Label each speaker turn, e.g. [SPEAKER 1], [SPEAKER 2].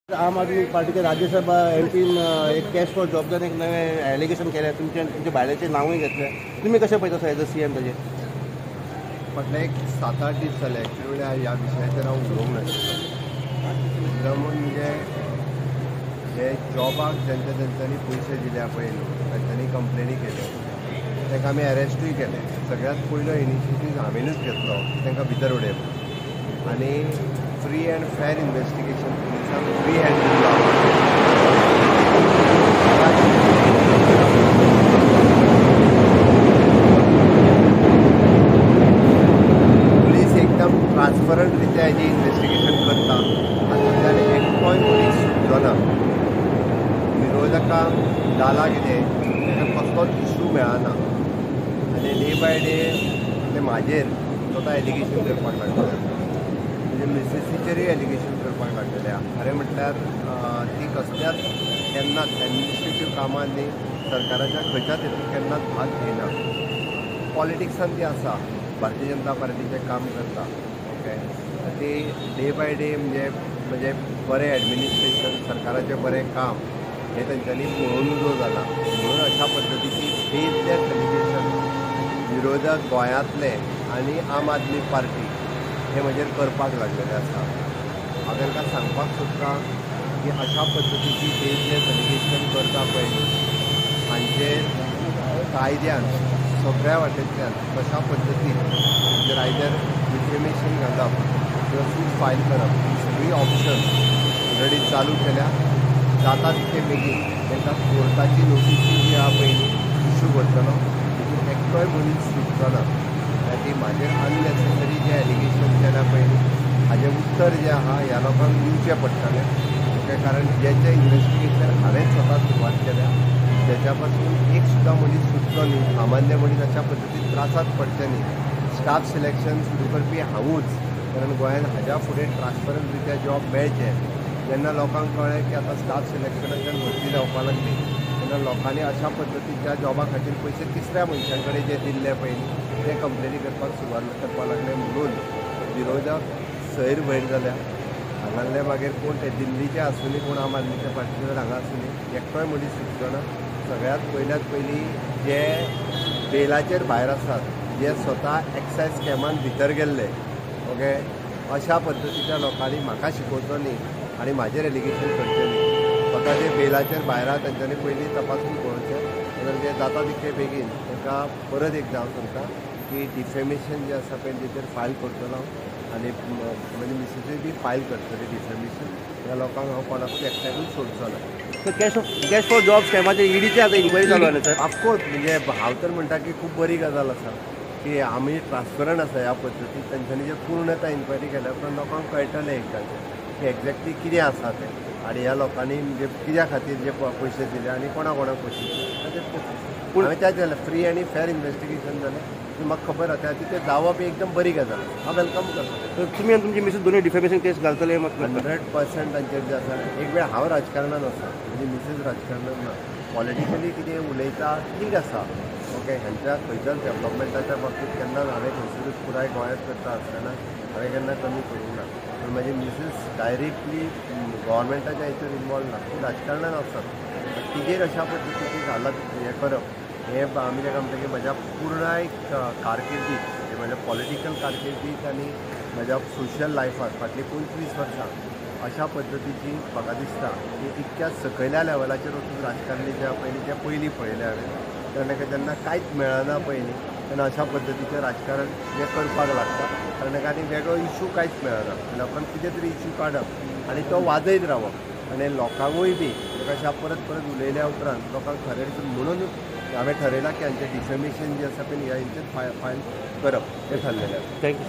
[SPEAKER 1] आम आदमी पार्टीचे राज्यसभा एमपीन एक कॅश फॉर जॉबजान एक नवें एलिगेशन केलें, तुमचे तुमच्या बायलेचें नांवूय घेतलें, तुमी कशें पळयता एज अ सीएम ताजेर?
[SPEAKER 2] फाटले एक 7-8 दीस जाले एक्चुअली ह्या विशयाचेर हांव उलोवंक नाशिल्लो. म्हणजे हे जॉबाक जेंच्या तेंच्यांनी पयशे दिल्या पळय न्हू, तांच्यांनी कंप्लेनी केल्यो, तांकां आमी अरेस्टूय केले. सगळ्यांत पयलो इनिशिएटीव हांवेनूच घेतलो की तांकां भितर उडय आनी फ्री अँड फेर इन्वेस्टिगेशन पुलिसांक फ्री हँड दिलो. पुलीस एकदम ट्रान्सपरंट रित्या हेजें इन्वेस्टिगेशन करता. हातूंतल्यान एकटोय मनीस सुटलो ना. विरोधकांक जाला कितें ताका कसलोच इशू मेळना आनी डे बाय डे ते म्हाजेर स्वता एलिगेशन करपाक लागले, म्हणजे मिसेसीचेरूय एलिगेशन करपाक लागलेले. खरें म्हटल्यार ती कसल्याच केन्नाच एडमिनिस्ट्रेटीव कामांनी सरकाराच्या खंयच्याच हेतून केन्नाच भाग घेयना. पॉलिटिक्सान ती आसा, भारतीय जनता पार्टीचें काम करता. ओके, ती डे बाय डे म्हणजे म्हणजे बरें एडमिनिस्ट्रेशन, सरकाराचें बरें काम हें तेंच्यांनी पळोवन उजो जाला. म्हणून अशा पद्दतीची बेसलेस एलिगेशन विरोधक गोंयांतले आनी आम आदमी पार्टी हे म्हजेर करपाक लागलेले आसा. हांव तांकां सांगपाक सोदतां की अशा पद्दतीची बेसलेस एलिगेशन करता पळय न्हू, हांचेर कायद्यान सगळ्या वाटेंतल्यान कशा पद्दतीन जर आयदर डिफेमेशन घालप किंवा सूट फायल करप, ही सगळी ऑप्शन ऑलरेडी चालू केल्या. जाता तितके बेगीन तांकां कोर्टाची नोटीसी जी आहा पळय न्ही इशू करतलो, तितून एकटोय मनीस सुटचो ना. ती म्हाजेर अननेसेसरी जें एलिगेशन केल्या पळय न्ही हाजें उत्तर जें आहा ह्या लोकांक दिवचें पडटलें. ओके, कारण जेचें इन्वेस्टिगेशन हांवें स्वता सुरवात केल्या तेच्या पासून एक सुद्दां मनीस सुटचो न्ही, सामान्य मनीस अशा पद्दतीन त्रासांत पडचें न्ही. स्टाफ सिलेक्शन सुरू करपी हांवूच, कारण गोंयांत हाज्या फुडें ट्रान्सपरंट रित्या जॉब मेळचें. जेन्ना लोकांक कळ्ळें की आतां स्टाफ सिलेक्शनाच्यान भरती जावपाक लागली तेन्ना लोकांनी अशा पद्दतीच्या जॉबा खातीर पयशे तिसऱ्या मनशां कडेन जे दिल्ले पळय न्ही ते कंप्लेनी करपाक सुरवात करपाक लागले. म्हणून विरोधक सैर भैर जाल्या. हांगासरले मागीर कोण ते दिल्लीचे आसूनी, कोण आम आदमीच्या पार्टीचे हांगा आसूनी, एकटोय मनीस सुटचो ना. सगळ्यांत पयल्यात पयलीं जे बेलाचेर भायर आसात, जे स्वता एक्सायज स्कॅमान भितर गेल्ले, ओके, अशा पद्दतीच्या लोकांनी म्हाका शिकोवचो न्ही आनी म्हाजेर एलिगेशन करचें न्ही. स्वता जे बेलाचेर भायर आहा तेंच्यांनी पयलीं तपासून पळोवचें, नाजाल्यार जे जाता तितके बेगीन तांकां परत एकदां हांव सांगता की डिफेमेशन जें आसा पळय तेचेर फायल करतलो हांव आनी म्हजी मिसेसूय बी फायल करतली डिफेमेशन. ह्या लोकांक हांव कोणाकूच एकट्याकूच सोडचो ना.
[SPEAKER 1] कॅश फॉर जॉब स्कॅमाचेर ईडीची आतां इन्क्वायरी चालू आसा sir.
[SPEAKER 2] Of course, म्हणजे हांव तर म्हणटा की खूब बरी गजाल आसा की आमी ट्रान्सपरंट आसा ह्या पद्दतीन. तेंच्यांनी जर पूर्णता इन्क्वायरी केल्या उपरांत लोकांक कळटलें एकदांचें की एक्झॅक्टली कितें आसा तें आनी ह्या लोकांनी म्हणजे कित्या खातीर जे पयशे दिले आनी कोणा कोणाक पयशे दिले. पूण हांवें त्याच जालें फ्री आनी फेर इन्वेस्टिगेशन जालें की म्हाका खबर आसा त्या खातीर तें जावप ही एकदम बरी गजाल, हांव welcome करता.
[SPEAKER 1] तुमी आनी तुमची मिसेस दोनूय डिफेमेशन केस घालतले?
[SPEAKER 2] 100% तांचेर जें आसा. एक वेळ हांव राजकारणान आसा, म्हजी मिसेस राजकारणान ना, पॉलिटिकली कितें उलयता ठीक आसा. ओके, ह्यांच्या खंयच्याच डेवलपमेंटाच्या बाबतींत केन्नाच हांवें खंयसरूच पुराय गोंयांत करता आसतना हांवें केन्ना कमी करूंक ना. पूण म्हजी मिसेस डायरेक्टली गव्हर्मेंटाच्या हितून इनवॉल्व ना, ती राजकारणान आसात. तिजेर अशा पद्दतीची घालप हें करप हें आमी ताका म्हणटा की म्हज्या पुराय कारकिर्दीत, म्हणजे म्हज्या पॉलिटिकल कारकिर्दीत आनी म्हज्या सोशल लायफांत फाटलीं 25 वर्सां अशा पद्दतीची म्हाका दिसता की इतक्या सकयल्या लेवलाचेर वचून राजकारणी जे पयलीं ते पयलीं पळयलें हांवें. कारण जेन्ना कांयच मेळना पयलीं तेन्ना अशा पद्दतीचें राजकारण हें करपाक लागता. कारण ताका आनी वेगळो इशू कांयच मेळना, लोकांक कितें तरी इशू काडप आनी तो वाजयत रावप आनी लोकांकूय बी अशा परत परत उलयल्या उपरांत लोकांक खरें म्हणून हांवें ठरयलां की हांचें डिफेमेशन जें आसा पळय ह्या हेंचेर फायल करप हें ठरलेलें आसा.
[SPEAKER 1] Thank you.